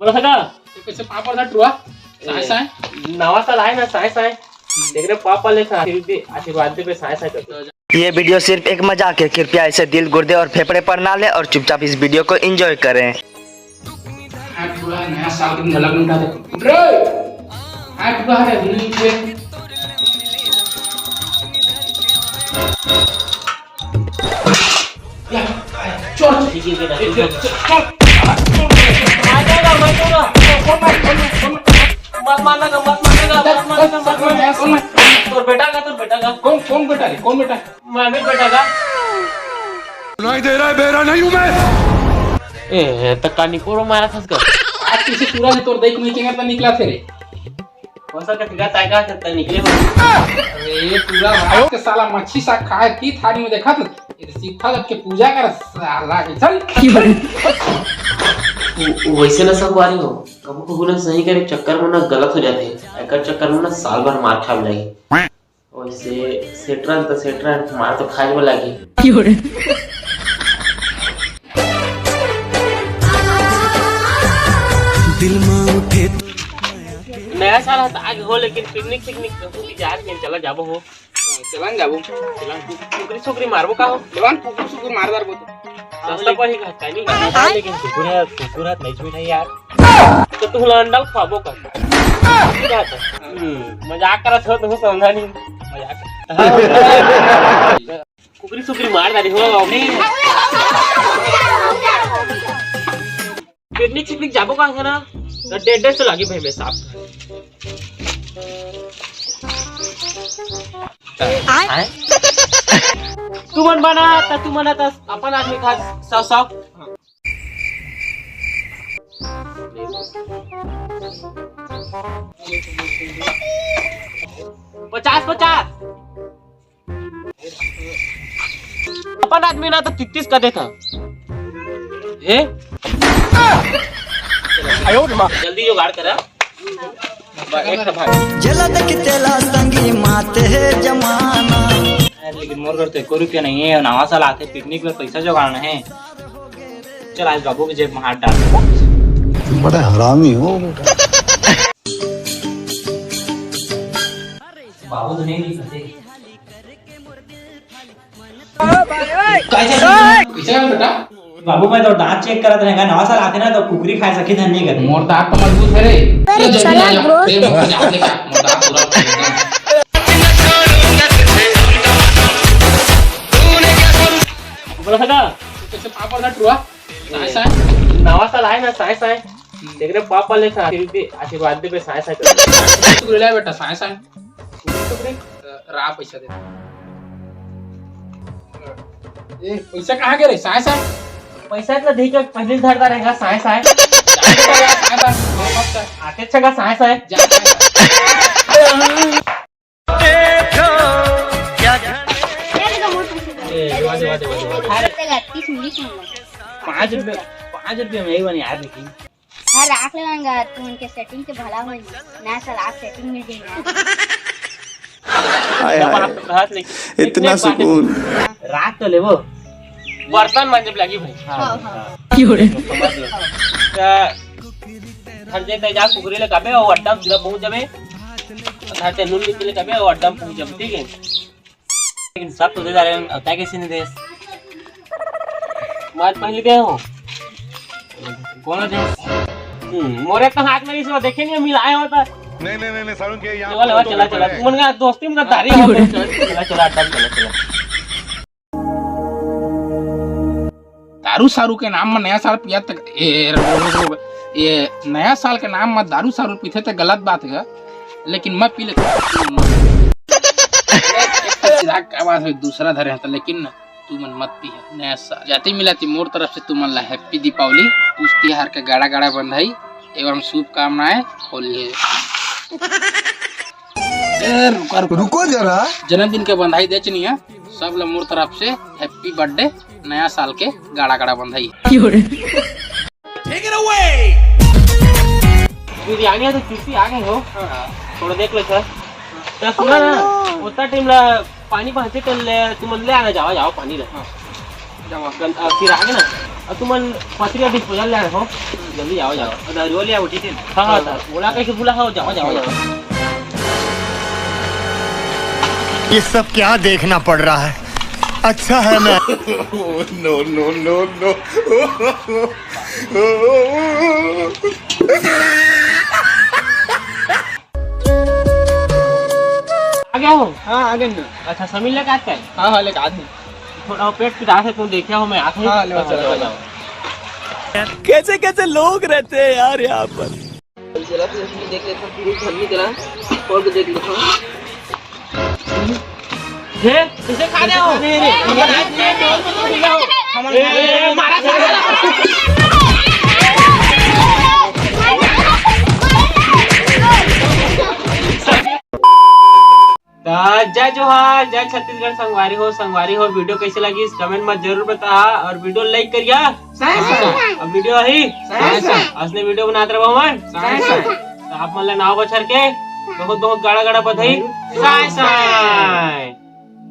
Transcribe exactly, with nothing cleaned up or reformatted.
बोला सका? ये कैसे पापड़ था टुआ? साय, साय। नवा साल आए ना, साय, साय। देख रहे पापा ले खा, आशीर्वाद दे, आशीर्वाद दे पे साय, साय कर। ये वीडियो सिर्फ एक मजाक है, कृपया इसे दिल, गुर्दे और फेफड़े पर ना लें और चुपचाप इस वीडियो को एंजॉय करें। आज पूरा नया साल की झलक मिटा दे। उठ रे! आज पूरा है, अभी नहीं उठे। या, चल, चल। ठीक है, ठीक है, ठीक है। चल, चल, चल। मारेगा, मारेगा। मत मारना का, मत मारना का, मत मारना का, मत मारना का। कौन है? तोर बेटा का, तोर बेटा का। कौन, कौन बेटा रे? कौन बेटा? मैं भी बेटा का। सुनाई दे रहा है, बेरा नहीं हूँ मैं। ए, त का निकोरो मारा था इसका? आज किसी पूरा से तोर देख नहीं चेंगा, तो निकला थे रे। हो सकता है, का ताका से त निकले हो। अरे, पूरा रात के साला मच्छी साग खाए की थारी में देखा तो, ये तो सीधा लग के पूजा कर साला के, चल। वो, वो वैसे ना संगवारी हो, कबो कबो ना सही करे चक्कर में ना गलत हो जाते हैं, एकर चक्कर में ना साल भर मार खावे लगी। वैसे सेटरन तो सेटरन, मार तो खाए में लगी। दिल में उठे नया साल ह त आगे हो, लेकिन पिकनिक, पिकनिक कहूँ भी जात नहीं, चला जाबो हो। हाँ, चलन जाबो। चलन। कुकरी, सुकरी मारबो का हो? चलन, कुकुर, सुकुर मार दार बोतो। सस्ता पड़ी का, का नहीं? हाँ, लेकिन कुकुर है, कुकुर है, नहीं छुई नहीं यार। तो तू ला अंडा खाबो का? क्या था? हम्म, मजाक करत हो, तू समझा नहीं। मजाक। कुकरी, सुकरी मार डाली हो। पिकनिक, सिकनिक जाबो का है ना? तो डेढ़, डेढ़ सौ लागी भाई, मैं साफ। आय? तू मन बना, त तू मन त अपन आदमी खा, सौ, सौ। पचास, पचास। अपन आदमी ना तो तित्तीस कर देता। हे? जल्दी जुगाड़ करा। बस, एक तो भाग। जेला देख तेला संगी माते है जमाना। यार, लेकिन मोर घर तो एको रुपया नहीं है, नवा साल आते पिकनिक में पैसा जुगाड़ना है। चल, आज बाबू की जेब में हाथ डाल। बड़ा हरामी हो बेटा। बाबू तो नहीं दिखते। कैसे है बेटा? बाबू, मैं तो दांत चेक करत रहेगा, नवा साल आते ना तो कुकरी खाए सकी धन नहीं करती। मोर दांत तो मजबूत है रे। अरे चला ब्रो। मोर दांत पूरा बोला था का? कैसे पापड़ ना टुआ? साय, साय। नवा साल आए ना, साय, साय। देख रहे, पापा ले खा, फिर भी आशीर्वाद दे बे, साय, साय कर। तू ले बेटा, साय, साय। तू ले। रा पैसा दे। ए, पैसा कहाँ गए रे? साय, साय। पैसा इतना देख के पहले धरता रहेगा, साय, साय। साय, साय। आते अच्छा का साय, साय। जा, साय, साय। ए, देवा, देवा, देवा, देवा। अरे, तीस मिनट में। पाँच रुपये, पाँच रुपये में ही बनी यार, लेकिन। हाँ, राख लेवांगा, तू उनके सेटिंग के भला होई। ना साला, आप सेटिंग में देंगे। हाय, हाय। इतना सुकून। राख तो लेबो। बर्तन मांजे लगी भाई। हाँ, हाँ। समझ लो। त घर जे तै जा कुकरी ले काबे, वो अड्डा में सीधा पहुंच जाबे। घर ते नून मिर्ची ले काबे, वो अड्डा में पहुंच जाबे, ठीक है? लेकिन सब तो दे जा रहे हैं, अब तै कैसे नहीं दे? मैं पहले दे हूँ। कौन दे? हम्म, मोरे तो हाथ में इस बार देखे नहीं, मिलाए हो तो। नहीं, नहीं, नहीं, नहीं, सारुण के यहाँ ये वाला, चला, चला, चला। तू मन का दोस्ती में गद्दारी हो। चला, चला, अड्डा में चला, चला। दारू सारू के नाम में नया साल पिया तक, ए, रो, रो, रो, ये नया साल के नाम में दारू सारू पीथे त गलत बात है, लेकिन मैं पी लेता हूँ। एक तो चिराग का आवाज है, दूसरा धरे हैं तो, लेकिन तू मन मत पी है नया साल। जाति मिलाती मोर तरफ से तू मन ला हैप्पी दीपावली, पूस तिहार के गाड़ा गाड़ा बंधाई एवं शुभकामनाएं होली है। ए, रुका, रुका। रुको जरा। जन्मदिन के बधाई दे चनिया, सब ला मोर तरफ से हैप्पी बर्थडे, नया साल के गाड़ा गाड़ा बधाई। Take it away। बिरयानी है तो चुप्पी आ गई हो। हाँ। थोड़ा देख लो सर। तो सुना ना, उतना टाइम ला पानी पहुंचे तो ले, तुम ले आना, जाओ, जाओ पानी ले। हाँ। जाओ, गल-, आ, फिर आगे ना। अब तुमन पथरी disposal ले आए हो, जल्दी आओ, जाओ। अउ दारू ले आओ, ठीक है? हाँ, हाँ, हाँ। ओला कैसे भूला हो? जाओ, जाओ, जाओ। ये सब क्या देखना पड़ रहा है? अच्छा है मैं। No, no, no, no। आ गया हो? हाँ, आ गए ना। अच्छा, समीर लेके आता है? हाँ, हाँ, लेके आते हैं। थोड़ा पेट पिरात हे, तुम देखे हो, मैं आते हैं। हाँ, ले आओ, चलो, चलो, चलो। जाओ। कैसे कैसे लोग रहते हैं यार यहाँ पर। चला, फिर इसमें देख लेता हूँ, फिर घर में चला, खोल के देख लेता हूँ। हे, किसे खा रहे हो? ए, ए, मारा, मारा। त जय जोहार, जय छत्तीसगढ़। संगवारी हो, संगवारी हो, video कैसे लगिस, comment में जरूर बता अउ video like करिया। साय साय। अब video आही। साय साय। असने video बनात रहबो हमन। साय साय। त आप मन ला नाव बछर के बहुत बहुत गाड़ा गाड़ा बधाई। साय साय।